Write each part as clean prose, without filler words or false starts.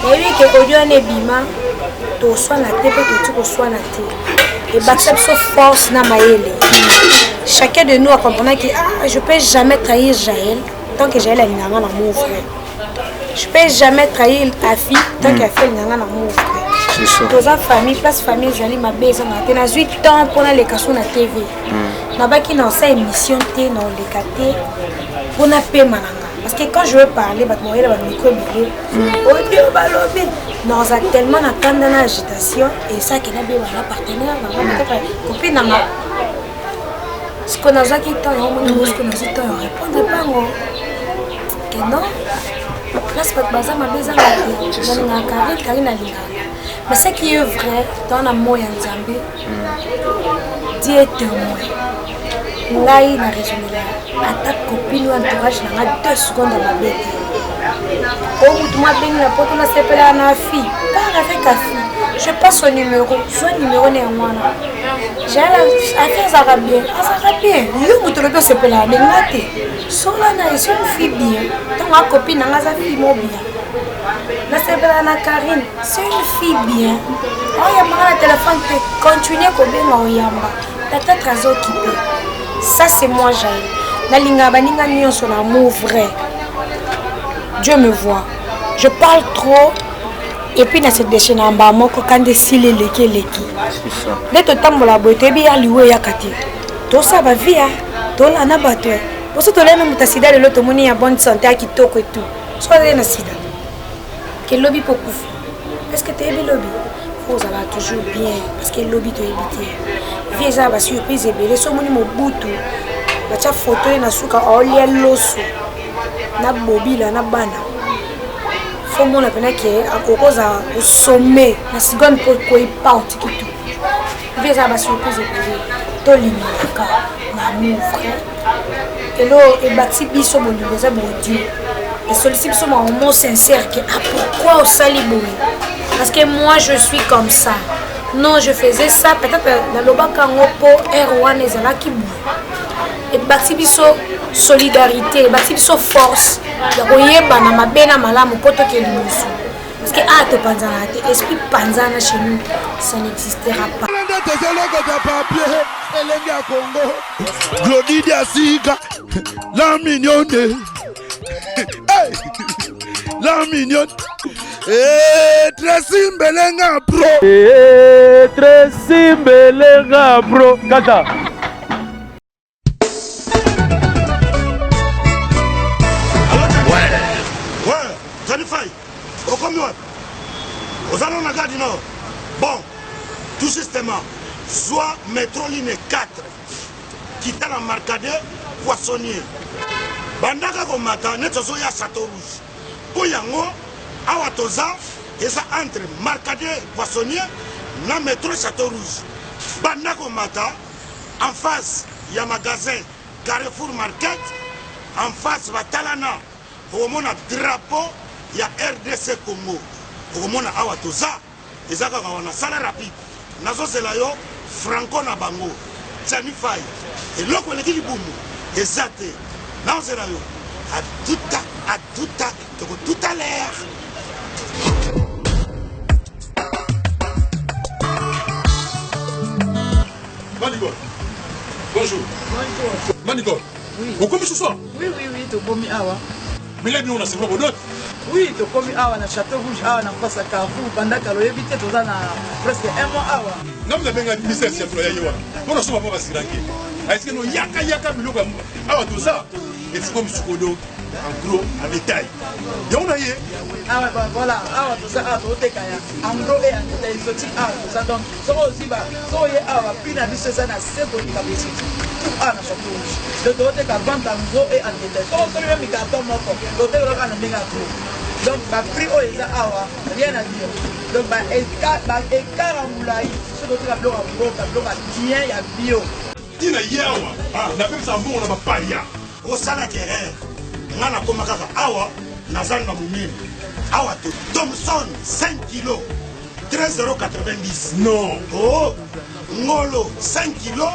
Nayebi ke audio wana ebima toswana te mpe toti koswana te ebakisa biso force na mayele. Chacun de nous a comprenant que ah, je peux jamais trahir Jaël tant que Jaël alingaka nga na mon frère. Je peux jamais trahir Afi tant que Afi alingaka nga na mon frère. Toza famille, place famille ezali mabe ezangaka te. Nazwi temps mpo naleka so na TV. Nabaki na osala émission te, na oleka te mpo napema na nga. Parce que quand je veux parler, bato bakoyela ba micro ebele. Odio balobi. Naza tellement na kanda na agitation et ça ke nabeba na partenaire na nga peut-être copine na nga. Siko nazwaki temps yango moni siko nazwi temps ya répondre pango. Que non. Place bato baza mabe ezanga te. Nalingaka Karine, Karine alingaka. Mais ce qui est vrai, dans la mot ya Nzambe, Dieu est témoin. Ngai na raisonnela ata copine ou entourage na nga 2 secondes ya mabe te. O mutu mwa bengi na poto nasepelaka na fille, parle avec Afi. Je passe son numéro, zwa numéro na yango wana. Jael Afi azalaka bien, azalaka bien. Yo mutu olobi osepelaka na nga te. Sola na ye, c'est une fille bien. Ntango a copine na nga aza fille moko bien. Nasepelaka na Karine, c'est une fille bien. Oyambaka na téléphone te, continue kobenga oyamba. Peut-être aza occupé. Ça c'est moi Jaël. Nalingaka baninga nyonso na amour vrai. Dieu me voit. Je parle trop et puis na se déchaîner na mbala moko kanda esili eleki eleki. Nde totambola boye toyebi ya liwa eyaka te. Tosala ba vie tolala na bato. Poso tolala na moto ya sida lelo tomoni ya bonne santé ya kitoko et tout. Soki azali na sida ke lobi mpo kufa. Est-ce que toyebi lobi? Faut ozala toujours bien parce que lobi toyebi te. Vie eza na ba surprise ebele. Soki omoni Mobutu batia photo ye na suka aolia loso na bobila na bana. Faut mona pena ke akokozala au sommet na seconde mpo koyepa otiki tout. Vie eza na ba surprise ebele. Tolingaka na amour vrai. Elo ebakisi biso bolingo eza bodio. Esolisi biso maman sincère que ah pourquoi osali boye? Parce que moi je suis comme ça. Non, je faisais ça peut-être nalobaka yango po heure wana ezalaki boye. Ebakisi biso solidarité, ebakisi biso force ya koyebana mabe na malamu po tokende liboso. Parce que ah topanzana te, esprit panzana chez nous, ça n'existera pas. Nde tozolokota papier elenge ya Congo. Glody Diasika, la mignonne. Hey! La mignonne. Eh, Tracy Mbelenga pro. Eh, Tracy Mbelenga pro. Kaka. Ouais. Ouais, Johnny Fay, okomi wapi? Oza nano na gare du Nord? Bon, tout justement, zwa metro ligne 4 kita na Marcadet Poissonnier. Bandaka komata neti ozoya Chateau Rouge. Mpo yango awa toza eza entre Marcadet Poissonnier na metro Chateau Rouge. Banda komata en face ya magasin Carrefour Market, en face batalana okomona drapeau ya RDC Congo. Okomona awa toza eza kaka wana, sala rapide, nazozela yo franco na bango Gianni Fay, eloko eleki libumu eza te, nazozela yo atuta atuta toko tout à l'heure. Manicole. Bonjour. Bonjour. Manicole. Oui. Okomi ce soir? Oui, oui, oui, tokomi awa. Mais là, on a c'est quoi Oui, tokomi awa na Château Rouge awa na face à Carrefour banda kala oyebi te toza na presque un mois awa. Nga mna benga ministère ya ya yewa. Pona soma papa siranke. Est-ce que no yaka yaka biloko awa toza et c'est comme sikodo en gros en détail. Yango na ye. Awa voilà, awa toza awa toteka ya en gros et en détail exotique awa toza donc soki ozwi ba soki oye awa prix na biso eza na se koleka ba exotique tout awa na Château Rouge. Donc toteka vente en gros et en détail. Soki osombi meme carton moko toteka kaka na ndenge ya gros. Donc ba prix oyo eza awa rien à dire. Donc ba écart ba écart ya molai soki toteka biloko ya mboka biloko ya bien ya bio. Tina ye awa napekisa mbongo na bapaya. Osalaki erreur nga nakoma kaka awa na zando ya monene awa te Thomson 5 kilo 13,90 Non. Oh ngolo 5 kilo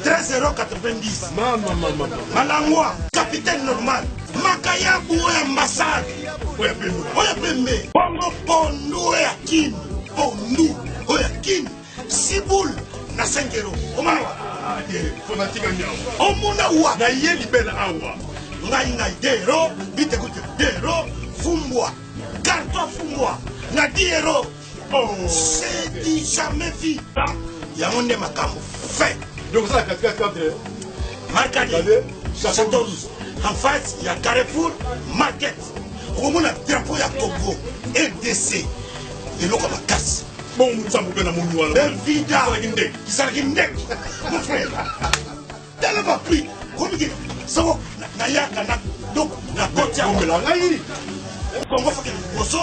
13,90 Mama mama. Malangwa capitaine normal makayabu oyo ambassade Oya pembe. oyo pembe. Yango pondu oyo ya Kin, pondu oyo ya Kin, ciboule na 5 euros. Omona wa? Ah, eh, fanatique nyao. Omona wa? Na ye libela awa. Ngai ngai 2 euros, bite kute 2 euros, fumbwa, carton fumbwa na 10 euros. Oh. C'est du jamais vu. Yango nde makambo fait. Donc ça la katikati entre Markadi, Château Rouge, en face ya Carrefour Market. Okomona drapeau ya Congo, RDC, eloko ya makasi. Bongo mutsambo mpe na moni wana. Benvida, Ezalaki ndenge. ezalaki ndenge. Mon frère, tala ba prix. Komiki, soko nayaka na donc na koti awa. Omela ngai. Congo fake liboso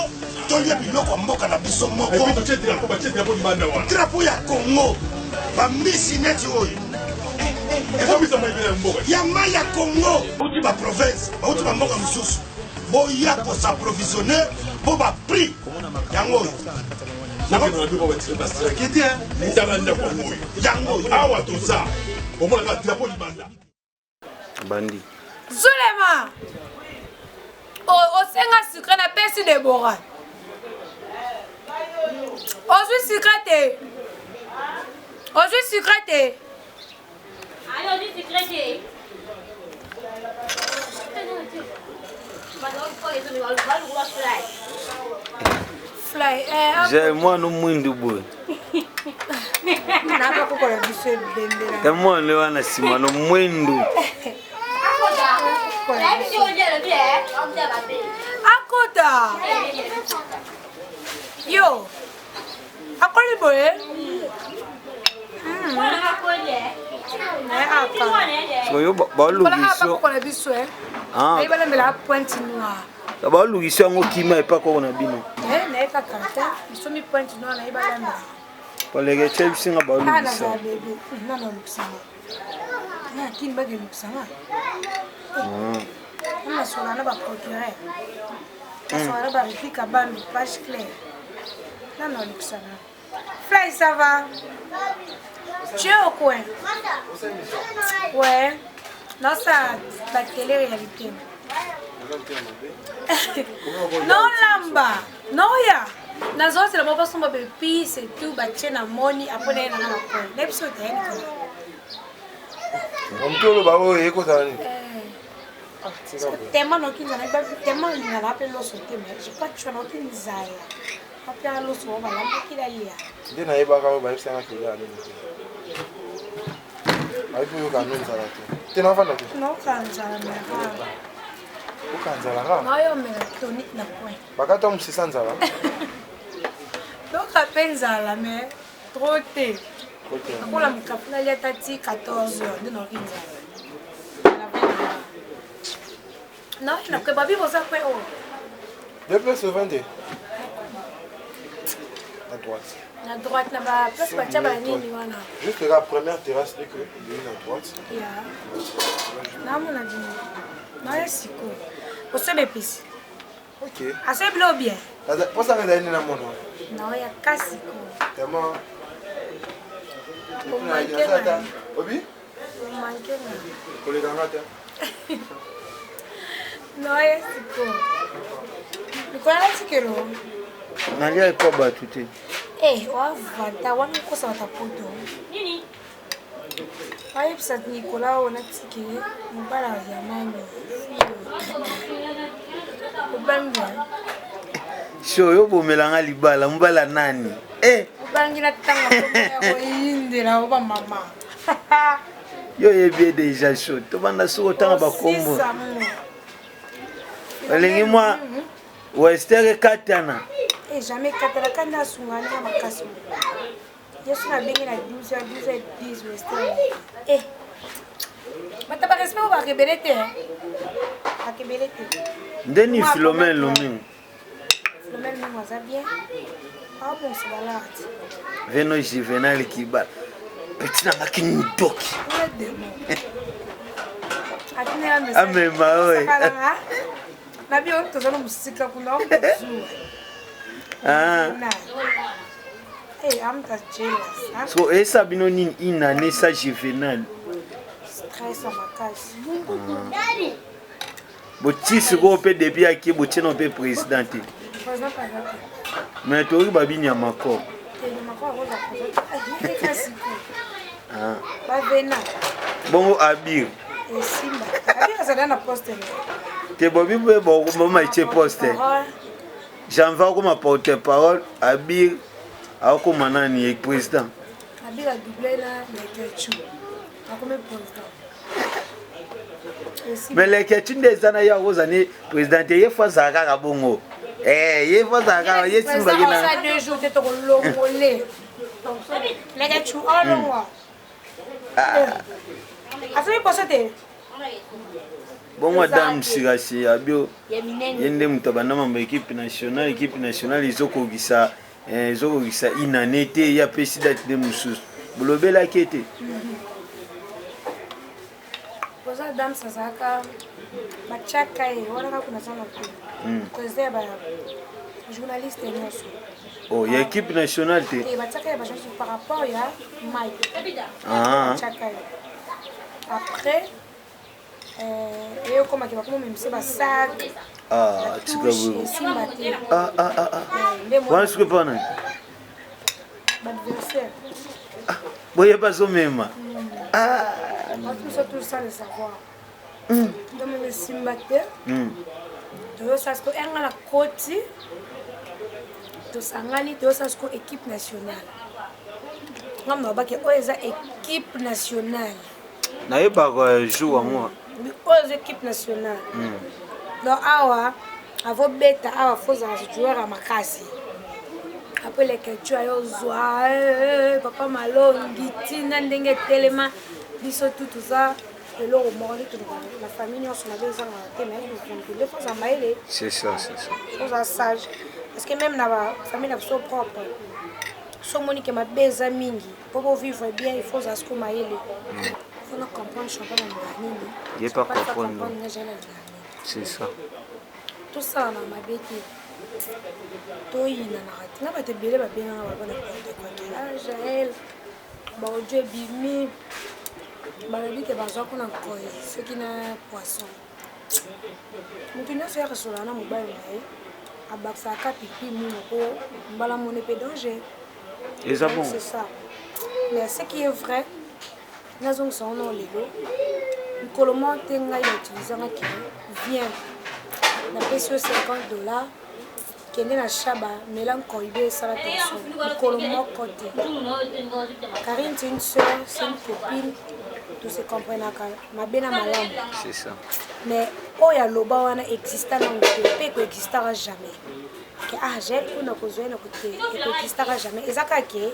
tolia biloko ya mboka na biso moko. Et puis totie drapeau, batie drapeau libanda wana. Drapeau ya Congo, bambisi neti oyo. Ekomisa maibele ya mboka. Ya mai ya Congo, bauti ba province, bauti ba mboka mosusu, boya ko s'approvisionner po ba prix yango oyo. Nakende na bino batiraki te, tala ndako yango oyo. Yango oyo. Awa toza, omonaka drapeau libanda. Bandi. Zulema! Osenga sucre na pesi Deborah. Ozwi sucre te. Ozwi sucre te. Allez, ozwi sucre te. Fly, eh, J'ai mwana mwindu boye. Nabakokola biso ebembela. Te mwana wana nsima no mwindu. Akota. Yo. Akoli boye. Oyo balukisi bakokola biso eh. Ah. Bayibalambela pointe noire. Balukisi yango kima epa koko na bino. Eh, naye kaka te. Bisomi pointe noire naye balambela. Baleke tye bisinga balukisa. Ah, bebe. Nana olukisanga. Na kini bake olukisanga. Nasola na ba procureur. Nasola na ba Rifika Bambi, page claire. Nana olukisanga. Fly, ça va? Tu es au coin? Ouais. Non, ça, la télé-réalité. Non, lamba. Non, ya. nazosela moko basomba baepice et tout batie na moni apres naye nanga na coin na biso te moto oloba oyo ekozala nini tellement noki nzala tellement olingaka mpe loso te mais je crois tu noki nzala apiaka loso oyo balambaki nalia nde nayebaka oyo bayebisanga kolia nini te ayebi oyoka no nzala te te nafanda te noka nzala mera oka nzala kaka naoyomela tonique na coin bakata mosisa nzala noka mpe nzala mais trop te nakola mokapu nalia ata ti 14 heures nde naoki nzala naoki na kwe babi boza kwe oyo Deux places au 22. À droite. Na droite, na ba place batia ba nini wana. Juste la première terrasse dès que il à droite. Ya. Namona bino. Naye sikoyo. Osomba episi. Ok. Asoyi bilo bien. Posa nga ezali nde namona. Naoya kasi ko. Tellement. Omanke nga. Obi? Omanke nga. Koleka nga te. Naoya sikoyo. Likolo natikelo. Nalia epa bato te. Eh, oavata wana okosa bata poto. Nini? Ayebisa Nicolas oyo natiki ye mobala ya nani obangi so oyo obomelanga libala mobala nani eh. Obangi na tanga koyindela o bamama. Yo oyebi ye deja so tobanda soki otanga bakombo olingi mwa wester ekatana. Eh, jamais katana kanda asunga ndenge makasi. Yesu nabengi na 12 h 12 h 10 wester. Eh. Bato ba respect oyo bakebele te. Bakebele te. Ndeni Philomène Lumingu. Philomène Lumingu aza bien. Aobongisa balarte. Veno Juvenal Kibala. Petit na ngaki ndoki. Amema oyo. Na bio toza na mosika kuna okozuwa. Ah. Hey, I'm just jealous. Huh? So esa bino nini inane sa Juvenal. Stress ya makasi. Botie sikoyo mpe depuis ake botie na mpe président te. Président aza te. Mais toyoki babi Nyamakor. Te, Nyamakor akozala président te. Eka sikoyo. Ah. Bavena. Bongo Abir. Esimba. Abir azala na poste ne. Te bobi mpe boma etie poste. Janvier akoma porte parole, Abir akoma nani ye président. Abir a doublé na Leketchou. Akomi président. Mais Leketchou nde eza na ye akoza ni président te ye fo azala kaka bongo. Eh, ye fo azala kaka ye simbaki na. Président deux jours te tokolongole. Leketchou alongwa. Asoki poso te. Bongo Adam Sirasi abio ye nde moto abanda mambo équipe nationale, équipe nationale ezokokisa eh, ezokokisa une année te ye apesi date nde mosusu bolobelaki ete Oza Adams azalaka batiaka ye wana kaka kuna aza na te président ya ba journaliste nyonso. Oh, ya équipe nationale te. Eh, batiaka ye ba journaliste par rapport ya Mike. Ah. Batiaka ye après euh, eyokomaki bakoma memisa basac. Ah, tika boye. Esimba te. Ah, ah, ah, ah. Wana sikoyo mpo nani? Baadversaire. Boye bazomema. Ah. Bato biso tout sans le savoir. Donc meme esimba te. Toyosala sikoyo enga na koti tosangani toyosala sikoyo équipe nationale. Ngambo babaki oyo eza équipe nationale. Nayebaka jour yango. Oyo eza équipe nationale. Donc awa avobeta awa fozala joueur ya makasi. Après Leketchou ayozwa papa Malongi ntina ndenge etelema biso tu toza eloko moko nde toloba na famille nyonso mabe ezangaka te, mais nde foza mayele. C'est ça, c'est ça. Foza sage parce que même na bafamille na biso propre, so omoni ke mabe eza mingi, mpo bovivre bien, il faut ozala siko mayele, fona comprendre champion na linga nini. Ye pa comprendre. Nga Jael alinga nini. C'est ça. Tosala na mabe te, toyinanaka te. Nga bato ebele babenganga baba na porte kwake. Ah, Jael, baaudio ebimi, balobi ke bazwa kuna nkoi soki na poisson. Moto nyonso ya kosolana na mobali na ye abakisaka pipi mino po mbala mone mpe danger. Eza bon. C'est ça. Mais ce qui est vrai, nazongisa wana lelo mokolo moko te ngai bautilisanga ke viens, napesi yo 50 $, kende na shaba, mela nkoi be esala tension. Mokolo moko te. Karine, c'est une sœur, c'est une copine, tose comprenaka mabe na malamu. C'est ça. Mais oyo aloba wana exista nango te mpe ekoexistaka jamais ke ah, Jael kuna kozwa ye na kote, ekoexistaka jamais. Eza kaka ke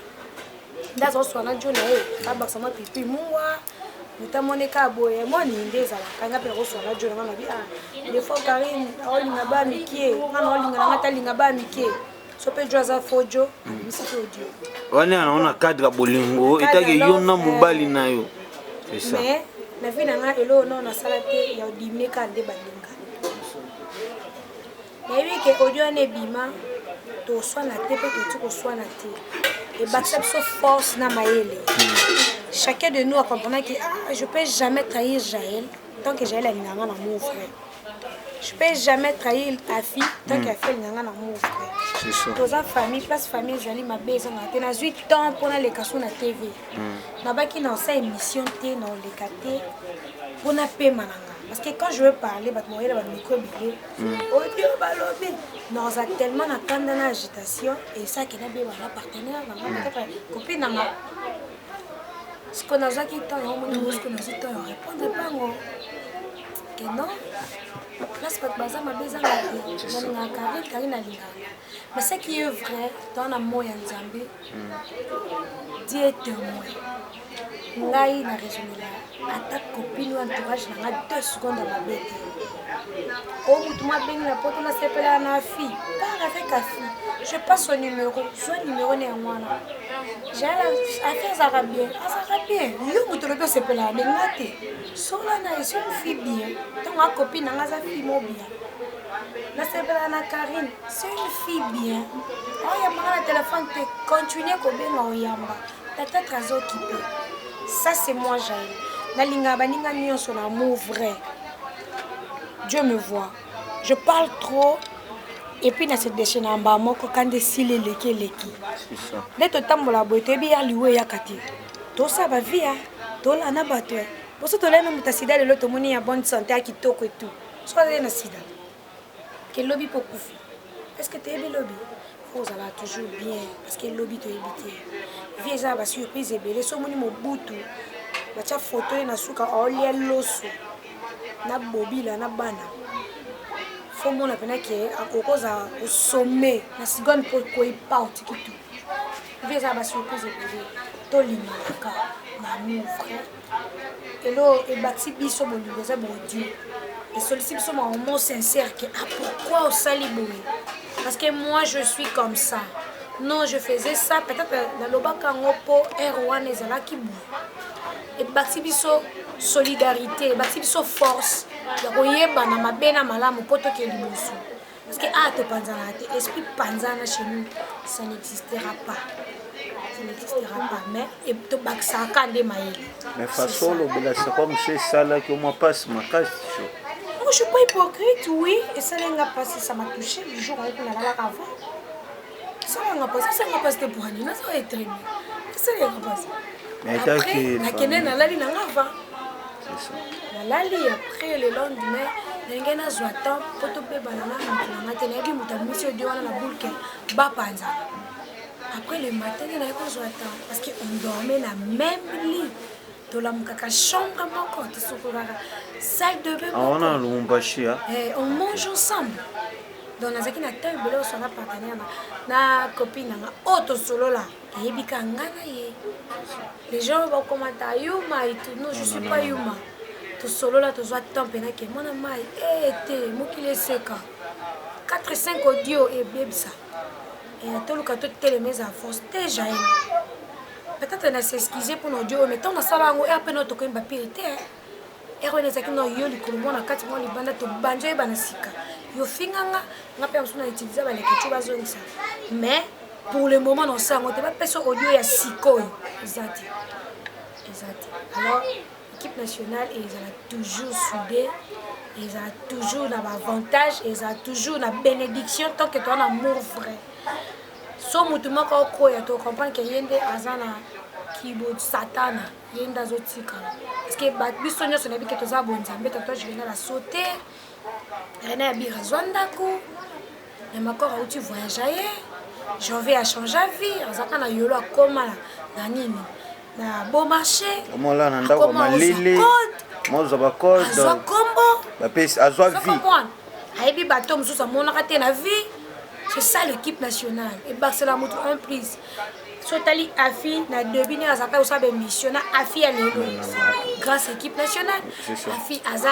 nde azoswana jo na ye abakisa mwa pipi mungwa, moto amoneka boye moni nde ezalaka. Nga mpe nakoswana jo na nga nabi ah, des fois Karine aolinga ba mike, nga na olinga nanga talinga ba mike, so mpe jo aza fo jo abimisi mpe audio. Wana yango na cadre ya bolingo etake yo na mobali na yo, c'est ça. Mais na vie na nga eloko nao nasala te ya odimine kaka nde balinga. Nayebi ke audio wana ebima, toswana te mpe toti koswana te. Ebakisa biso force na mayele. Chacun de nous a comprenant que ah, je peux jamais trahir Jaël tant que Jaël alinganga na mon frère, je peux jamais trahir Afi tant que Afi alinganga na mon frère. C'est ça. Toza famille, place famille ezali, mabe ezangaka te. Nazwi temps mpona leka so na TV, nabaki na osa émission te, na oleka te mpona pema na nga, parce que quand je veux parler, bato bakoyela bamicro ebele. Audio balobi naza tellement na kanda na agitation esaki nabeba na partenaire na nga, peut-être copine na nga. Siko nazwaki temps yango, moni siko nazwi temps ya répondre mpango ke non, place bato baza mabe ezanga te. Nalingaka Karine, Karine alingaka. Mais ce qui est vrai, dans na moi ya Nzambe, Dieu est témoin, ngai na raisonnela ata copine oyo entourage na nga 2 secondes ya mabe te. O mutu mo abengi na poto, nasepelaka na fille, parle avec Afi, je passe son numéro, zwa numéro na yango wana. Jael, Afi azalaka bien, azalaka bien. Yo moto olobi osepelaka na nga te, sola na ye, c'est une fille bien. Ntango acopine na nga aza fille mo bien. Nasepelaka na Karine, c'est une fille bien. Oyambanga na telefone te, continue kobenga, oyamba peut-être aza occupé. Ça, c'est moi Jael. Nalingaka baninga nyonso na amour vrai. Dieu me voit, je parle trop. Et puis na se déchaîner na mbala moko kanda esili eleki eleki. Nde totambola boye toyebi ya liwa eyaka te. Tosala ba vie tolala na bato boso tolali na moto ya sida lelo tomoni ya bonne santé ya kitoko et tout. Soki azali na sida ke lobi mpo okufi est ce que toyebi lobi? Faut ozala toujours bien parce que lobi toyebi te. Vie eza na ba surprise ebele. Soki omoni Mobutu batya photo ye na suka aolia loso na bobila na bana fo mona mpena ke akoki kozala au sommet na cigogne mpo koyepa otiki tu. Vie eza na ba surprise ebele. Tolingaka na amour vrai. Elo ebakisi biso bolingo eza bodio esolisi biso maman sincère ke ah, pourquoi osali boye? Parce que moi je suis comme ça. Non, je faisais ça peut-être nalobaka yango mpo heure wana ezalaki boye. Ebakisi biso solidarité, ebakisi biso force ya koyebana mabe na malamu mpo tokende liboso. Parce que ah, topanzana te, esprit panzana chez nous, ça n'existera pas, ça n'existera pas. Mais tobakisaka nde mayele. Mais façon olobela, c'est comme si esalaki omwa mpasi makasi sho. Moi, je suis pas hypocrite, oui. Et ça l'a passé, ça m'a touché le jour où on a la avant. Ça l'a passé, ça l'a passé pour aller. Ça va être très bien. Ça l'a passé. Mais après, nakende nalali nanga avant. C'est ça. Nalali après le lendemain, ndenge nazwa temps mpo tobebana na moto nanga te. Nayebi moto amisi audio wana na bulke bapanzana. Après le matin nde naye kozwa temps parce que on dormait na même lit, tolamukaka chambre moko, tosokolaka salle de bain moko. Wana Lubumbashi? Eh, on mange ensemble. Donc nazalaki na temps ebele osala partenaire na copine nanga oyo tosolola, eyebi ka nga na ye. Les gens bakomata yuma et tout. Non, je suis pas yuma. Tosolola, tozwa temps mpena ke mwana mai e te mokili eseka 4 5 audio ebebisa. Toluka totelema, eza force te. Jael peut-être na s'excuse mpona audio oyo, mais ntango nasala yango ere mpe no tokoyemba pire te. Ere wana ezalaki no yo likolo mwa na kati mwa libanda, tobandi oyeba na sika. Yo finganga nga mpe mosusu na utilize baleketi bazongisa, mais pour le moment nasala yango te. Bapesa audio ya sikoyo eza te, eza te. Alors équipe nationale ezala toujours soudée, ezala toujours na baavantage, ezala toujours na bénédiction tant que toza na amour vrai. So motu moko okoya, tocomprendre ke ye nde aza na kibo satana, ye nde azotikala. Parce que biso nyonso nayebi ke toza bonzambe. Tata Juvenal asote, Rena ya bira azwa ndako ya makor, auti voyage ye, Janvier achange vie, azalaka na yolo, akóma na nini, na beau marché. Omola na ndako malili, mozwa bacode. Azwa kombo. Bapesi, azwa vie. Ayebi bato mosusu amonaka te na vie. C'est ça l'équipe nationale, ebakisela moto un plus. So otali Afi na début ndenge azalaka kosala baémission na Afi ya lelo, grâce équipe nationale Afi aza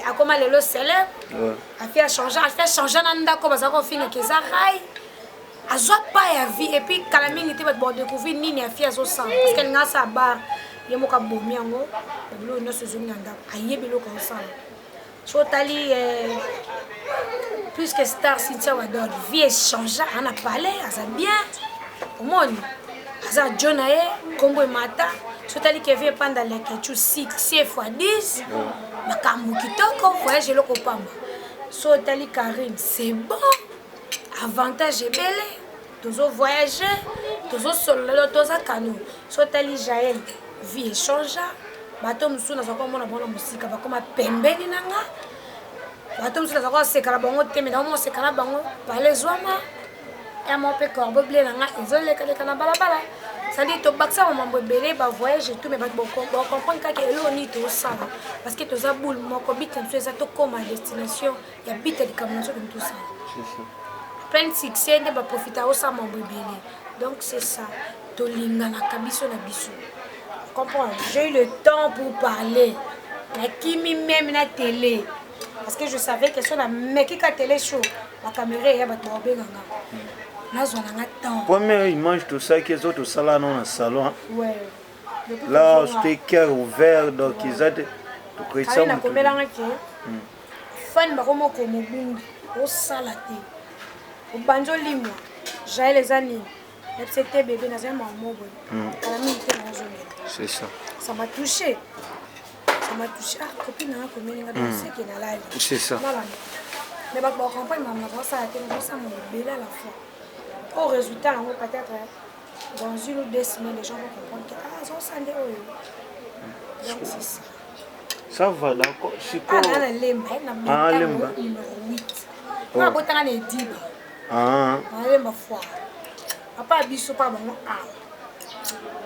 akoma lelo célèbre. Afi achange, Afi achange na ndako bazalaka kofingaka eza rai, azwa pa ya vie. Et puis kala mingi te bato badécouvrir nini Afi azosala, parce que alinga asala bar ye moko, abomi yango, babiloko nyonso ezongi na ndako, ayebi eloko azosala. So otali plus que star Cynthia Wadol, vie echange, ana palais, aza bien, omoni aza jo na ye, nkombo emata. So otali Kevin Epanda Lekechu, succès fois 10, makambo kitoko, voyage eloko pamba. So otali Karine, c'est bon, avantage ebele, tozo voyage, tozosolola, toza kano. So otali Jael, vie echange. Bato mosusu nazala komona bango na mosika, bakoma pembeni na nga. Bato mosusu nazala koseka na bango te, me naoma koseka na bango pale ezwama ya moko mpe corbeau bleu na nga ezolekaleka na balabala. C'est-à-dire tobakisa bamambo ebele, bavoyage et tout, mais bato bacomprendre kaka eloko nini tozosala, parce que toza boule moko. But na biso eza tokóma destination ya but ya likambo na biso tomi tosala. Plein de succès nde baprofita osala mambo ebele. Donc c'est ça, tolinganaka biso na biso. Comprendre, j'ai eu le temps pour parler, nakimi même na télé parce que je savais que so nameki ka télé show, bacaméra eya, bato baobenganga, nazwa nanga temps. Première image tosalaki ezo tosala no na salon. Ouais. Là c'était cœur ouvert, donc eza te tokretisa. Nakomelanga ke fani bakomoko mobungi osala te, obandi olimwa. Jael eza nini? Yebisa te bébé, nazali mama boye, kala mingi te nazongela. C'est ça. Ça m'a touché, ça m'a touché. Ah, copine nanga komeli nga, donc seke nalali. C'est ça. Nalanda. Mais bato bacomprendre makambo nazosala te, nazosala ebele à la fois. Au résultat yango, peut-être dans une ou 2 semaines, les gens vont comprendre que ah, azosala nde oyo. Donc c'est ça. Ça va, d'accord. Sikoyo Ah, na Lemba, na Ah, Lemba. Numéro 8. Nga botanga na Ediba. Ah. Na Lemba foire. Papa biso pa bango awa.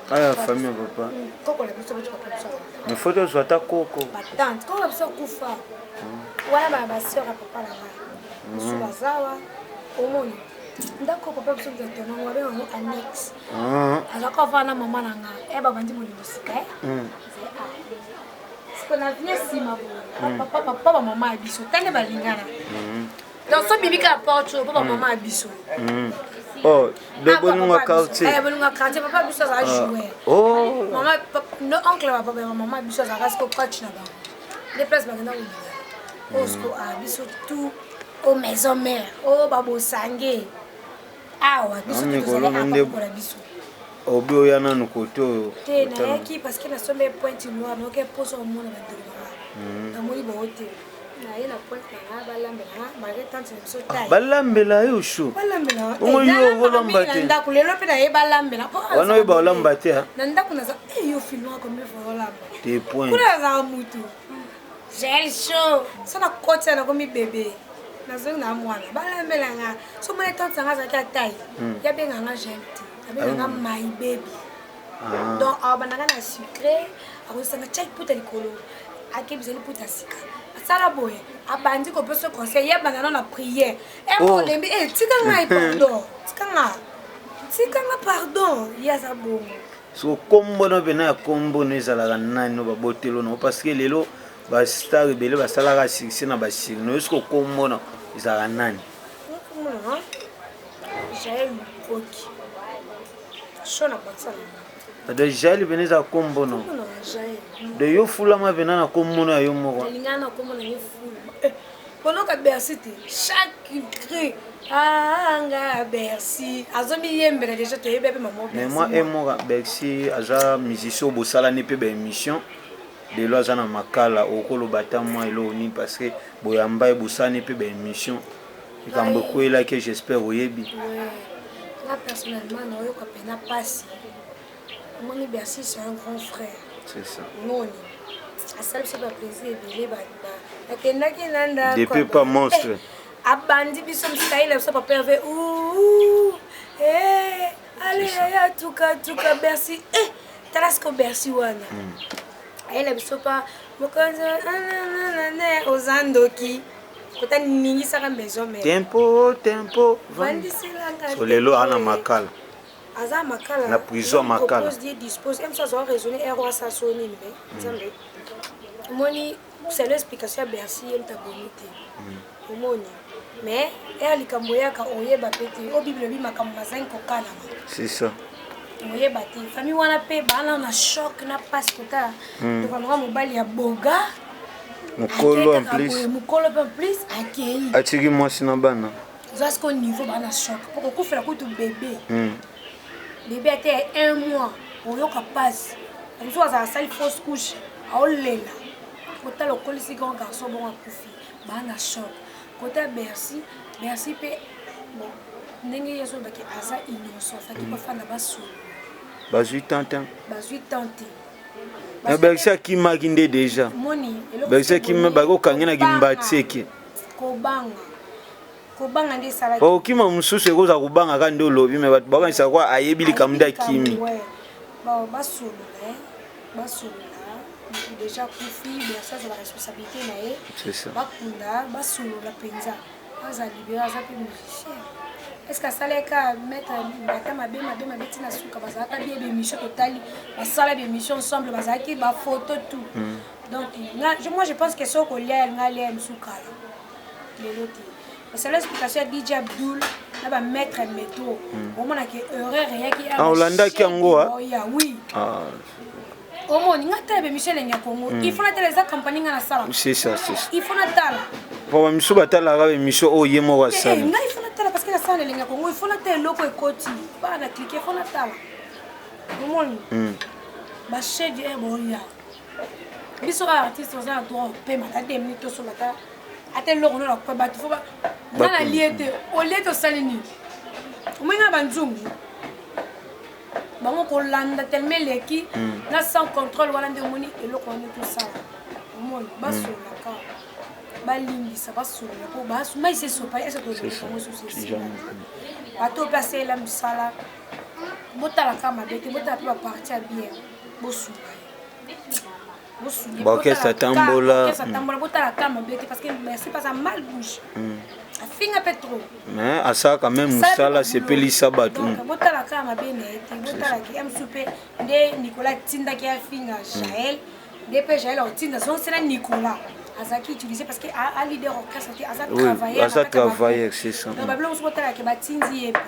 Aya famille ya papa. Koko na biso boti papa biso. Mais faut tozwa ata koko. Batante, koko na biso kufa. Wana ba basœur ya papa na ngai. Biso bazawa omoni. Ndako papa biso bizatonango babenga yango annexe. Ah. Azalaka ovanda na mama na ngai. E babandi bolingo sika e. Siko na vine nsima boye. Papa papa bamama ya biso tande balingana. Donc so bibi kaka porte oyo mpo bamama ya biso. Oh, de bolingo quartier. Eh, bolingo quartier, papa biso azala joueur. Oh. Mama no oncle ya papa ya mama biso azalaka siko coach na bango. Nde place bakenda kolinga. Oyo siko ah biso tout au maison mère, oyo babosange. Awa biso Ah, tout mikolo tozali na awa nde- kokola biso. Obi oya nanu kote oyo. Te, nayaki parce que nasombi pointe noire, nayoki mposa omona bandeko na nga. Namoni bango te. Naye na pointe na nga, balambela nga malgré tante na biso tai. Balambela yo shu. Balambela. Bongo yo olamba na te. ndako lelo mpe naye balambela. Mpo Wana oyeba olamba te, ah? Na ndako naza eh, yo filmaka combien fois olamba? Te point. Kuna nazala mutu gel chaud so nakotisa nakomi bebe, nazongi na mwana, balambela nga. So mona tante nanga azalaki atai, yabenga nga gel te, abenga nga my baby. Ah. Donc abandaka na sucré, akozisanga tia liputa likolo, akebisa liputa sika, asala boye, abandi kopesa conseil, ye abanda nano na prière emo. Oh. Olembi e, tika ngai pardon, tika nga, tika nga pardon, ye aza bongo. So kombo no pena ya kombo no ezalaka nani no babotelo no? Parce que lelo bastar ebele basalaka succès na basiri no. Yo siko kombo no ezalaka nani? Nakomona Jael Lukoki so na bakisa na De Jael pena eza kombo no? Komona Jael. De yo fulama pena na kombo no ya yo moko? Nalingana na komona ye fulu konoka Bercy te. Chaque cri anga Bercy azomiyembela déjà, toyebi mpe mama. Mais moi e moko Bercy aza musicien oyo bosalani mpe baémission. Lelo aza na makala, okoloba ata mwa eloko nini? Parce que boyamba ye, bosalani mpe baémission, likambo ekweyelaki, j'espère oyebi. Ouais. Nga personnellement naoyoka mpena mpasi. Omoni, Bercy c'est un grand frère. C'est ça. Ngoni asali biso baplaisir ebele, akendaki na ndako. Depuis pas monstre. Eh, abandi biso mosai na biso papa Herve, ale yaya tukatuka Bercy. Eh, tala siko Bercy wana ayela biso pa mokonzi oza ndoki kota ningisaka maison mère. Tempo tempo. Vandiselanga. So lelo ana makala. Aza makala. Na prison ya Makala. Propose Dieu dispose m so azwa raisonner ero asa so nini, me Nzambe omoni selo explication ya Bercy, ye moto abomi te, omoni. Mais ere likambo eyaka, oyeba mpe te o Bible elobi makambo mazangi kokanama. C'est ça. Oyeba te, famille wana mpe baana na choc na mpasi kota tokanaka mobali ya boga. Mokolo en Akei kaka plus. boye, mokolo mpe en plus akei. Atiki mwasi na bana. Oza siko niveau baa na choc po kokufela kutu bébé. Bébé ate ya un mois, oyoka mpasi. Mosusu azala asali fausse couche, aolela kotala okolisi grand garçon bongo akufi, baa na choc. Kota Bercy, Bercy mpe bon, ndenge ye azolobaki aza innocent, faki bafanda basolo. Bazwi tantan. Bazwi temps te. Na Bercy akimaki nde déjà. Moni eloko. Bercy akima, bakokangi mbatieke. Kobanga, kobanga nde esalaki. Okima mosusu ekozala kobanga kaka nde olobi, me bato bakanisa kwa ayebi likambo nde akimi. Ouais. Bon, basolola, eh. Basolola, motu déjà akufi, Bercy azala responsabilité na ye. C'est ça. Bakunda, basolola mpenza, aza libéré, aza mpe musicien. Est ce que asalaka maître ata mabe mabe mabe ntina suka, bazalaka bien, bémission totali, basala bémission ensemble, bazalaki bafoto tout. Donc nga, moi je pense que soki kolia nga alia mosu kala lelo te. Basala explication ya DJ Abdul na bamaître métro, omonaki erreur eyaki. Ah, olandaki yango, ah? Ya oui. Ah, Omoni nga tala bémission Elengi ya Congo, il faut natala, eza compagnie nga nasala. C'est ça, c'est ça. Il faut natala. Po bamisu batalaka émission oyo ye moko Eh, asali. ngai il faut natala parce que nasala na Elengi ya Congo, il faut natala eloko ekoti bana na clique, il faut natala, omoni. Bachef e boya biso kaka artiste oza na droit opema ata 2 minutes, tosomba ata. Ata eloko no nakopa bato fo nga na lie te olie te osali nini omoni nga banzungu bango kolanda tellement eleki hmm. na sans contrôle wana nde omoni eloko wana tosala omoni basololaka balimbisa basolola po mai se esopa ese tolongo susu esila bato mpe asalela mosala botalaka mabe te botala mpe baparti ya bien bosunga ye baorchestre atambola atambola botala ka mabe te parce que merci pas mal bouche hmm. afinga mpe trop mais asalaka meme mosala asepelisa bato hmm. botala kaka mabe na ye te botalaki ya mosusu mpe nde nicolas atindaki afinga jael nde mpe jael akotinda zongisela nicolas azalaki utilisé parce que a leader orchestre te aza travailleur aza travailleur c'est ça donc babilo mosusu botalaki batindi ye mpe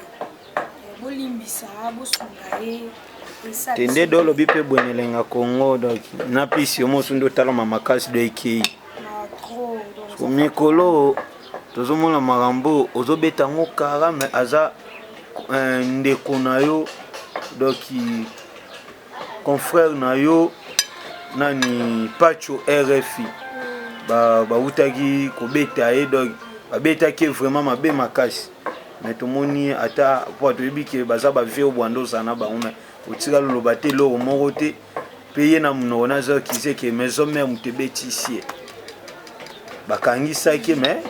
bolimbisa bosunga ye te nde do olobi mpe bwene elenga congo donc na pisi yo mosu nde otalama makasi do ekei mikolo tozomona makambo ozobeta yango kara me aza euh, ndeko na yo donc confrère na yo nani pacho rfi bawutaki ba kobeta ye donc babetaki ye vraiment mabe makasi mais tomoni ata po toyebi ke baza ba vieux obwanda ozala na bango mais otikali oloba te eloko moko te mpe ye na monoko naza akize ke maison mare moto ebetisi ye bakangisaki mais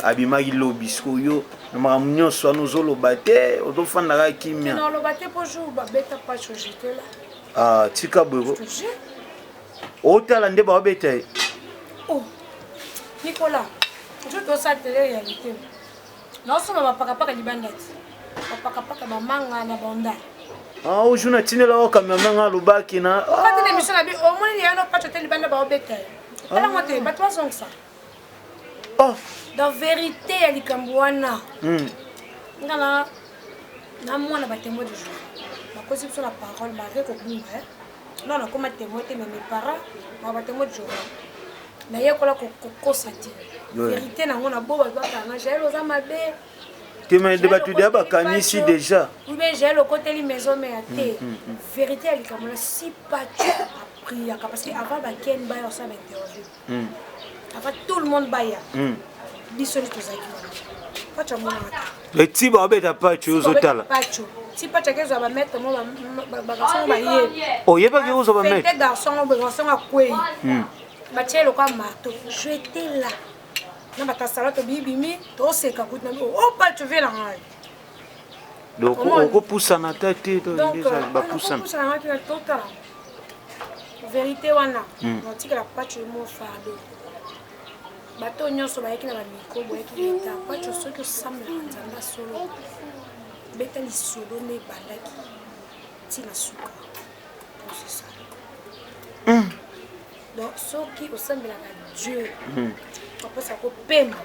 abimaki lobi sikoyo na makambo nyonso wana ozoloba te ozofanda kaka kimia ah, tika boye otala nde baobeta ye oh, nicolas tosala tele réalité naosomba bapakapaka libanda ti bapakapaka bamanga na banda Ah, ojo natindela yo cameraman nga alobaki na okati na émission na bi omoni ya no pacho te libanda baobeta ye talango te bato bazongisa oh. donc vérité ya likambo wana hmm. nga na na mwana batémoin du jour bakosi biso na parole malgré kobunga non nakoma témoin te mais mes parents ba batémoin du jour nayekola kokosa te verité nango na bo bato bakanga jael oza mabe te mais de bato deya bakanisi déjà ou bien jael okoteli maison mère te mm, mm, mm. vérité ya likambo na si pacho apriaka parce que avant baken baya osala bainterview avant tout le monde baya biso nde tozalaki wana pacho amonaka te eti baobeta pacho ozotala pacho ti pacho akezwa bamaître mo bagarçon baye oyebaki kozwa bamaître garçon garçon akwei batie lokola marteau j'étais là na batasala tobibimi toseka kutu na oh pacho vie na ngai donc okopusana ata te bapusana ngai te totala verité wana hmm. natikala pacho mo fardeau bato oyo nyonso bayaki na bamikro boyaki leta pacho soki osambelaka nzambe ya solo beta lisolo nde ebandaki ntina suka c'est ça mm. donc soki osambelaka dieu mm. apesa kopema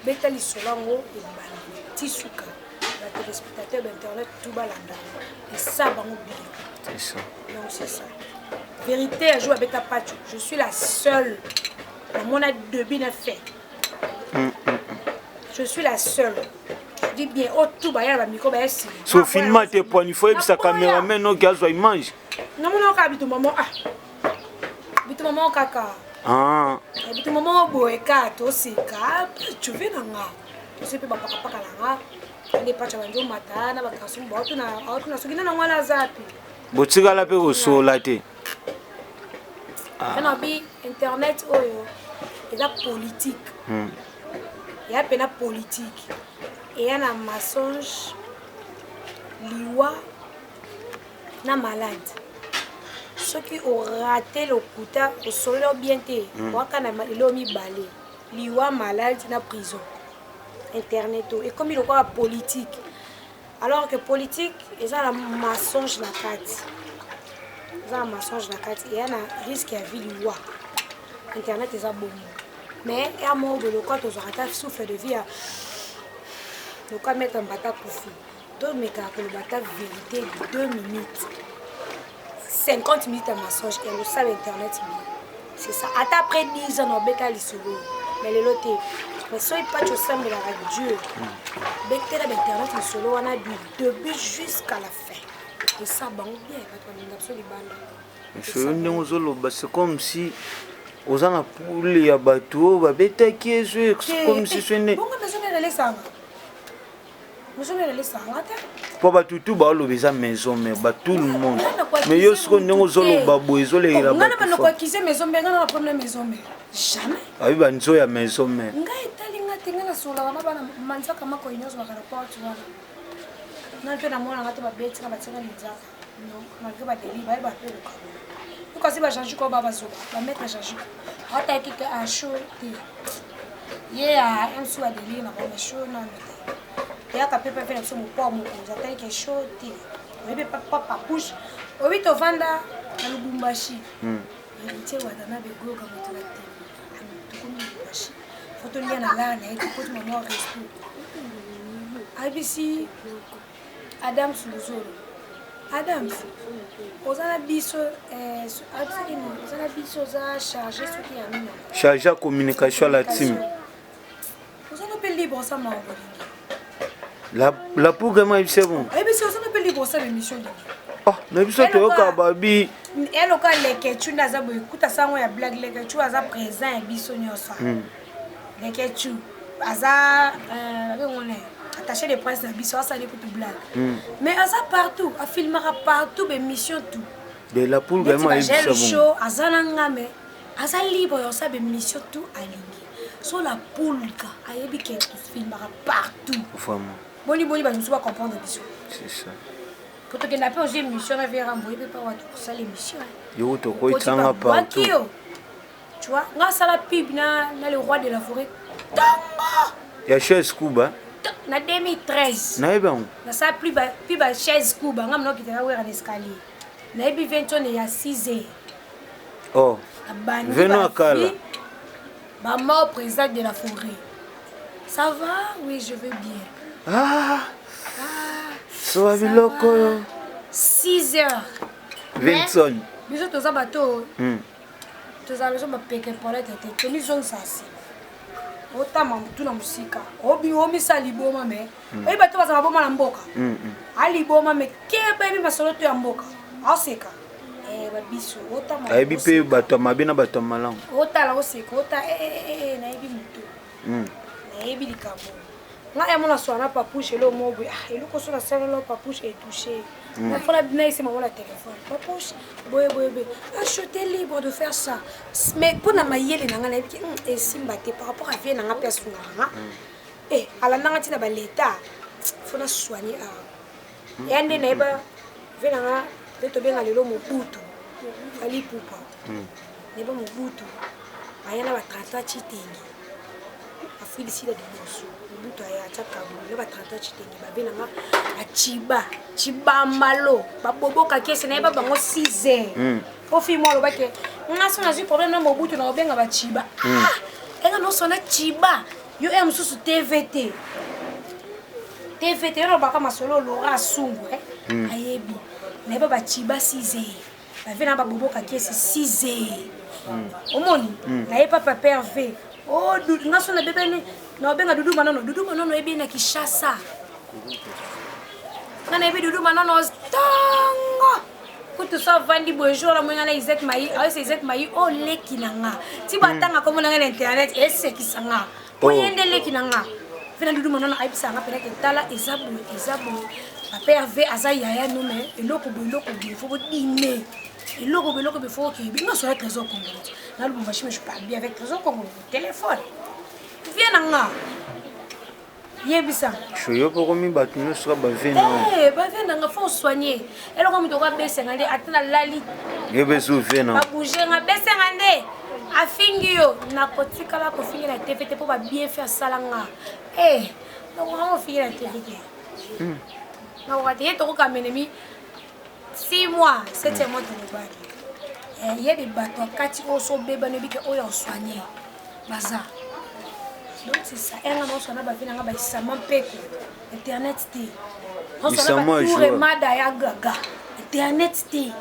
beta lisolo yango ebandi ti suka batelespectateur bainternet tout balanda esa bango bien c'est ça donc c'est ça vérité ya jour abeta pacho je suis la seule namona debut na fait mm, mm, mm. je suis la seule je dis bien oyo tout baya na bamicro baya nsima so filma te poani fo yebisa cameraman oki azwa image namona kaka bitumba mo ah bitumba moko kaka ah. eh, bitumba moko boye kaka toseka cuve na nga tosi mpe bapakapaka na nga nde pacha bandi omata na bagarçon baotuna soki nana mwana aza api botikala mpe kosola te ah. nabi internet oyo eza politique hmm. eya mpena politique eya na mensonge liwa na malade soki orate lokuta osololi yo bien te mm. waka na eloo mibale liwa malade na prison internet oyo ekomi lokola politique alors que politique eza na mensonge na kati eza na mensonge na kati eya na risque ya vie liwa internet eza bongo mais ya moko boye lokola tozwaka ata souffle de vie ya lokola maître mbata kufi tomekaka koloba ata verité 2 minutes 50 minutes ya mensonge ya losala internet bien c'est ça ata après 10 ans naobeta lisolo mais lelo te mais soki paci osambelaka dieu betela bainternet lisolo wana du début jusqu'à la fin esa bango bien bato balinga biso libanda soyo ndenge ozoloba c'est comme si. Oza na poule ya bato oyo babetaki ye so ekomisi so nde. Bongo maison mère elesanga. Maison mère elesanga te. Mpo bato tu baoloba eza maison mère ba tout le monde. Mais yo sikoyo ndenge ozoloba boye ezolekela oh, bato. Nga na bandeko akize maison mère nga na problème maison mère. Jamais. Abi banzo ya maison mère. Ngai etali nga te nga nasololaka na bana manzaka makoyi nyonso bakala porte wana. Nga mpe namonaka te babeti nga batinga linzaka. Non, malgré ba délits, ba ba pe loka. Pourquoi ba Jean ko ba bazoba, ba maître Jean Juko. Ata ki ke a chaud te. Ye a un sou a délire na ba chaud na te. Ya ka pepe fe na biso mopo mokonzi ata ke chaud te. Oyebi pa papa push. Oyebi tovanda na Lubumbashi. Héritier Watanabe goga moto na te. Tokomi Lubumbashi. Faut tolia na lar na ye tokoti mama resto. Ayebisi Adams Luzolo. Adams, oza na biso eh, oza na biso oza chargé soki ya nini? Chargé ya communication la team. Oza no pe libre osala makambo olingi. La la programme ayebisi bon. Ayebisi oza no pe libre osala émission olingi. Ah, na biso toyoka babi. Eloka Leketchou nde aza boye kuta sango ya blague Leketchou aza présent ya biso nyonso. Leketchou aza euh, babengo nini attaché de presse na biso asali kutu blague mm. mais aza partout afilmaka partout bémission tout de la poule vraiment ayebisa show aza na nga mais aza libre ya kosala bémission tout alingi so la poulka ayebi ke filmaka partout vraiment boni boni bato mosusu bacomprendre biso c'est ça po tokenda mpe ozwi émission na vera mboye mpe pa wato kosala émission yo tokoyitanga partout Tu vois, nga sala pub na, na le roi de la forêt. Tongo! Ya chaise Kuba. Na 2013. Nayebi yango. Nasala pub pub ya chaise Kuba, nga mna okitaka wera na escalier. Nayebi 20 ya 6 heures. Oh. Abandi Veno akala. Ba mort président de la forêt. Ça va? Oui, je vais bien. Ah. Ah. Soa biloko yo. 6 heures. Vinson. Biso toza bato. Tozala biso bapeke polete te, tomizongisa nsima otama motu na mosika omisa liboma me hmm. oyebi bato baza maboma na mboka hmm, hmm. aliboma me keba yebi masolo to ya mboka aoseka eh, babiso otama ayebi mpe bato ya mabe na bato ya malamu otala oseka ota eh, eh, nayebi motu nayebi likambo nga ya mona swana papouche elo moko boye ah eloko so nasalelo papouche etouche mm. nafona nayese bango na telefone papouche boye boye boye ah, je libre de faire ça mais mpo na mayele na ngai nayebi ke hmm, esimba te par rapport à vie na ngai mpe asungaka nga mm. eh alanda nga ntina baleta fo na soigne awa mm. ya nde nayeba vie na nga nde tobenga lelo mobutu fali pupa nayeba mobutu aya na ba 33 citengi afilisila liboso mobutu aya atya kabulu na ba 33 citengi babe na nga baciba cibambalo baboboka kese nayeba bango 6 heures mm. po fille moko alobaki nga so nazwi problème na mobutu na kobenga baciba mm. ah enga nosona ciba yo e mosusu tvt tvt yo nalobaka masolo lora asungu eh? mm. ayebi nayeba baciba 6 heures bave na baboboka kesi 6 heures mm. omoni mm. naye papa père v oh, nga so nabebani naobenga dudu manono dudu manono oyebi na kishasa nga nayebi dudu manono ntongo kutu so avandi boye jour na moinga na isaac mai ayose isaac mai o oh, leki na nga ti batanga kombo na nga na internet esekisa nga po oh. ye nde leki na nga mpe na dudu manono ayebisa nga mpenake tala eza boye eza boye papa herve aza yaya no me eloko boye eloko boye fo bodime eloko boye eloko boye fo okeyebi nga soya trésor congolo na lubumbashi mais je parle bien avec trésor congolo téléphone vie na nga yebisa yo mpe okomi bato nyonso ka bavie na eh, bavie na nga fo soigne eloko moto okoabesenga nde ata nalali yo mpe so vie na babouge nga besenga nde afingi yo nakotikala kofingi na tv te mpo babien fait asala nga e nakoka kofingi na tv te hmm. nakoka te ye tokoka menemi 6 mois 7 mois tolobaki eh, ye de bato akati oyo so obebani obike oyo asoigne baza donc c'est ça enga naoswana bavi nanga baisama mpeko internet te naoswana batoure mada ya gaga internet te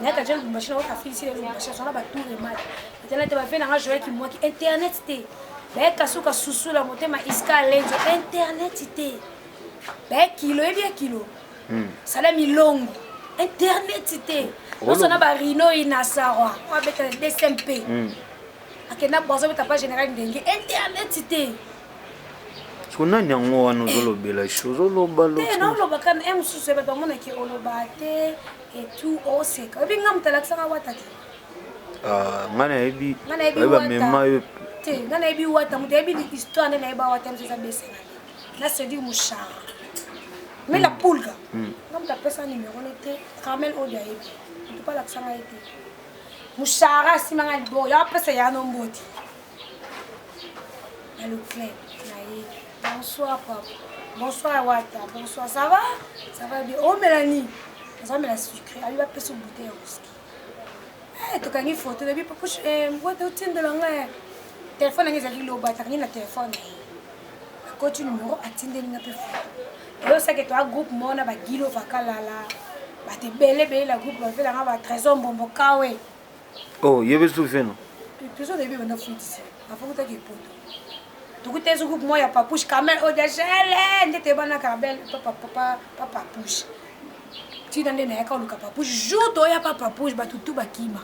nayaka ja lubumbashi naoka filisi na lubumbashi aswana batoure mada internet te bavi nanga joel kimwaki internet te baye kasuka susula motema iska lenzo internet te baye kilo yebi ya kilo hmm. sala milongo internet te nyonso na barino inasarwa oyo abeta na dcmp hmm. Akenda bozo beta pa général ndenge internet te. Siko nani yango wana ozolobela shi ozoloba Te naoloba kana e mosusu bato bamonaki oloba te et tout oseka. Oyebi nga moto alakisaka wata te. Ah, nga nayebi Nga nayebi bayebi wata. bamema yo Te nga nayebi wata moto ayebi histoire nde nayeba wata moto eza besena na Cédric Mouchara. Mais la pulga. Nga moto apesa numéro ne te Carmel Odi ayebi. Moto mpe alakisanga ye te. Mouchara asimanga liboko ya apesa ya no mboti. Na le club na ye. Bonsoir papa. Bonsoir Wata. Bonsoir. Ça va? Ça va bien. Oh Mélanie. Nazomela sucré. Abi bapesa bouteille ya whisky. Eh, tokangi photo nabi papa eh, wata otindela nga eh. Telefone yango ezalaki loba akangi na telefone na ye. Akoti numero atindeli nga mpe photo. Eyosaki toa groupe moko na bagilo vakalala bato ebele ebele na groupe bavelanga ba trésor mbombo kawe. Oh, yebe su feno. Trésor nayebi banda futisi afukutaki epoto. Tokuta ezo groupe moko ya papouche Carmel Odagele nde toyebana Carmel papa papa papouche. Tina nde nayaka koluka papouche jour toya pa papouche bato tu bakima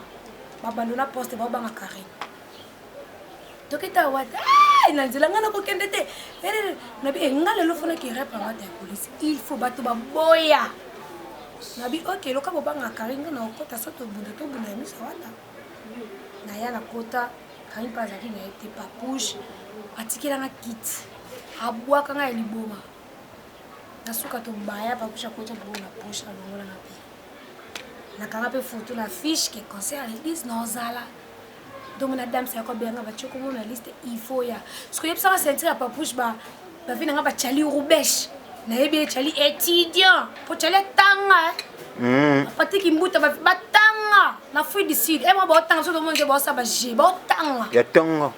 babandona poste baobanga Karine. Tokita wata na nzela ngai nakokende te nabi eh, nga lelo fonaki rep ya wata ya polisi il faut bato baboya nabi ok loka bobanga Karine nga nakokota so tobunda tobunda ya miso ya wata naya nakota Karine mpe azalaki na ye te papouche atikelanga kiti abwaka ngai ya liboma na suka tobaya papouche akota liboma na poche alongolanga mpe nakanga mpe photo na fiche ke concert ya l'église naozala donc na dame sayako abenga batie kombo na liste il faut ya soki oyebisaka ceinture ya papouche ba bavi na nga bachali rubeche nayebi ye chali étudiant po chali atanga Patrick Mbuta batanga na Afrique du Sud e mwa baotanga soki omoni te baosala baje baotanga ya tongo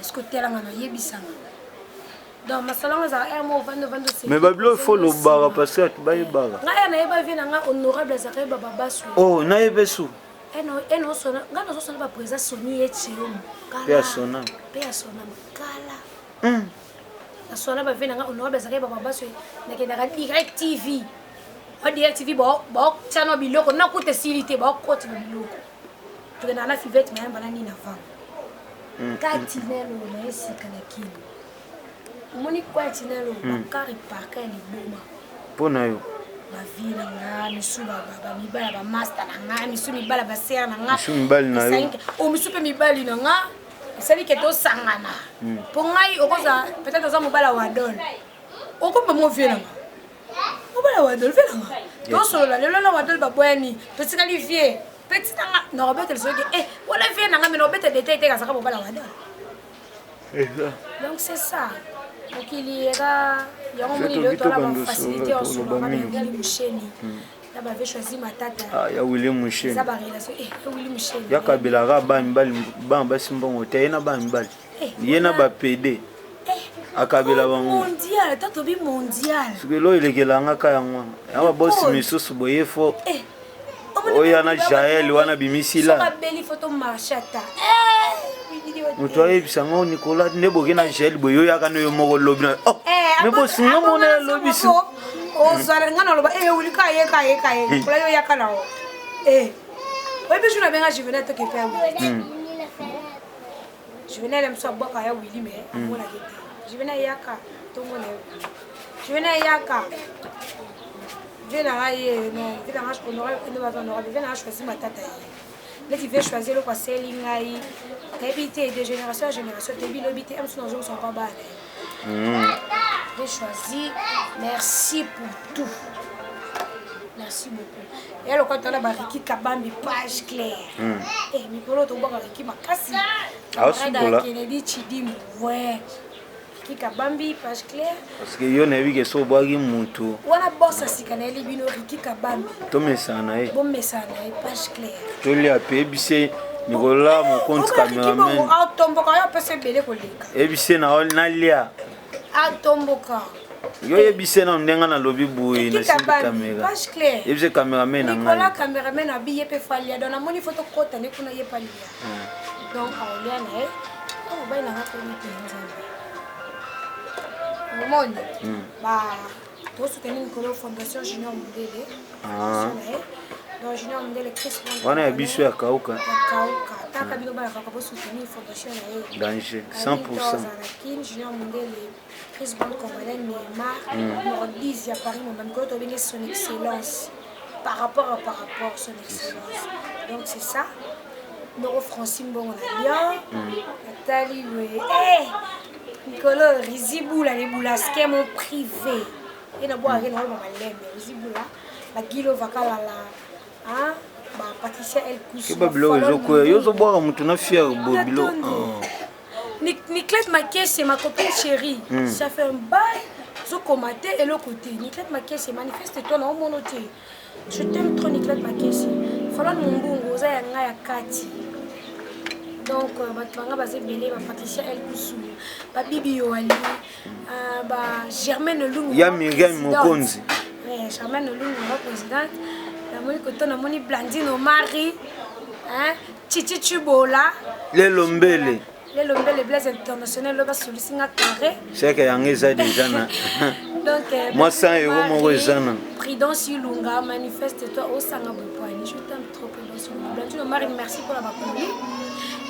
soki otelanga nayebisanga donc masolo yango ezalaka ere moko ovandi ovandi oseki mais babilo il faut lobaka parce que bato bayebaka ngai ya nayeba vie na ngai honorable azalaka yeba babasu oh nayebe su ngai nazosona baprésident soni ye tshilombo mpe ya sonam mpe ya sonam kala naswana bavie na ngai honorable azalaka yeba babasu nakendaka direct tv ba direct tv baotia no biloko nakuta esili te baokoti na biloko tokendaka na fivete mayamba na nini avant kati nelo na esika na kini omoni kwati nelo bakari parka ya liboma mpo na yo bavie na nga misu bamibala bamasta na nga misu mibala basere na nga Misu mibali na yo. o misu mpe mibali na nga esali ke tosangana mpo ngai okozala peut-être oza mobala wa dole okomba mo vie na nga mobala wa dole vie na nga tosolola lelo na wadole baboyani totikali vie petit na nga nakobetela soki e wana vie na nga me nakobeta detail te kazaka mobala wa dole donc c'est ça mokili eza yango moni lelo toala bafacilité ya osoloka bawili musheni na bave choisi matata Ah, ya willi musheni eza barelation eh, ya wili musheni yakabelaka bana mibali bana basi mbongo te ye na bana mibali Eh, ye na wana- bapede akabela bango mondial ata tobi mondial soki elo elekelanga ka yango wana ya babosi Paul. misusu boye fo Eh, oyo wana jael wana bimisi la abeli fo tomarche ata Eh, bilili oyo te. moto ayebisa ngo nikola nde boke na jael boye oyaka no yo moko lobi na oh Eh, me bosi nga mona ya lobi si ozala nga naloba eh, wuli ka ye ka ye ka ye kola yo yaka na o Eh, oyebi jour nabenga juvenal toke epai ya wili juvenal ya mosu abwaka ya wili me amonaki te juvenal yaka tomona yo juvenal yaka vie na ngai ye non vie na ngai honorable nde baza honorable vie na ngai choisi matata ye neti vie choisi eloko aseli ngai nayebi te de génération ya génération toyebi lobi te mosu nazongisa mpa bana na ye j'ai choisi merci pour tout merci beaucoup ya lokola toala bariki kabambi page claire Eh, mikolo tobwaka riki makasi Aosukola. kennedy chidimu we riki kabambi page claire parce que yo nayebi ke so obwaki mutu wana bosa sika nayeli bino riki kabambi tomesana na ye bomesana na ye page claire tolia pe yebise nikola mokonzi cameraman atomboka oyo apesa ebele koleka yebise na nalia atomboka yo yebise na ndenge nalobi boye Riki nasimbi Kabambi, kamera page claire yebise cameraman na nikola ngai cameraman abi ye mpe falia donc namoni fo tokɔta nde kuna ye palia donc aolia na ye mobali nanga komi mpe nzambe omoni ba tosoutenir mikolo fondation junior mondele Ah. na ye donc junior mondele chris wana ya biso ya kauka ya kauka. Kaka bino bana kaka bo soutenir fondation na ye. Danger 100%. Na Kin Junior Mundele, Chris Brown Congolais, Neymar, Mordis ya Paris Momba mikolo tobenge son excellence par rapport à par rapport son excellence. Donc c'est ça. Noko Francine Mbongo na Lyon, Nathalie Boye. Eh Nicolo Rizibula les boulaske mon privé. Et na boire na malembe Rizibula, ba Gilo Vakalala. Hein? Ba Patricia El Kusu. Keba biloko ezokwea yo ozobwaka moto na fier bo biloko. Ah. Niclette Makese, ma copine chérie, mm. ça fait un bail. Zokoma te eloko te. Niclette Makese, manifeste toi na omono te. Je t'aime trop Niclette Makese. Falon Mumbungu, oza ya nga ya kati. Donc euh, bato banga baza ebele ba Patricia El Kusu, ba Bibi Yoali, euh, ba Germaine Lungu. Ya Miriam Mokonzi. Ouais, Germaine Lungu, ma présidente. Namoni koto namoni Blandine Omari, hein, Chichi Chibola. Lelo Mbele. Lelo Mbele Blaise International loba solisi nga carré. Seke yango eza déjà na. Donc euh, moi 100 euros moko eza na. Prudence Ilunga manifeste toi osanga bopwani. Je t'aime trop Prudence Ilunga. Blandine Omari merci pour la bakoli.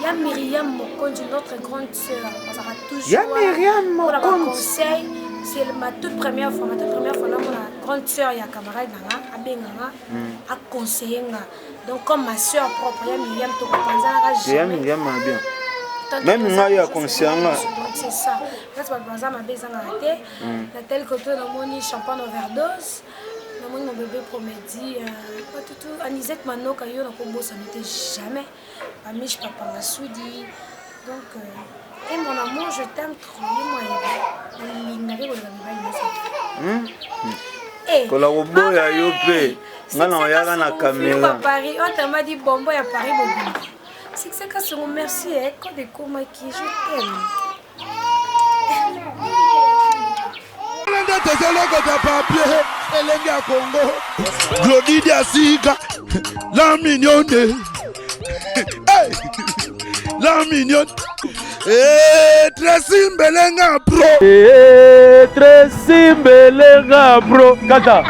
Ya Myriam Mokonzi notre grande sœur bazalaka toujours Ya Myriam Mokonzi conseil c'est ma toute première fois ma toute première fois namona grande sœur ya camarade na nga abenga nga mm. aconseille nga donc comme ma sœur propre ya Myriam tokopanzanaka jamais ya Myriam bien même ngai ya conseil nga donc c'est ça place bato baza mabe ezangaka te mm. na tel koto namoni champagne overdose namoni mon bébé promedi euh, batutu anisette manoka yo nakobosana te jamais bamiche papanga sudi donc euh, et mon amour je t'aime trop ye moi nalingaki koleka mibali nyonso hmm? eh, kola koboya yo mpe nga na oyaka na kamera paris autrement dit bombo ya paris mobimba succès kasongo merci eh, code ekomaki je t'aime nde tozolokota papier elenge ya kongo glodi diasika la mignonne hey! la mignonne hey, Tracy Mbelenga bro hey, Tracy Mbelenga bro kata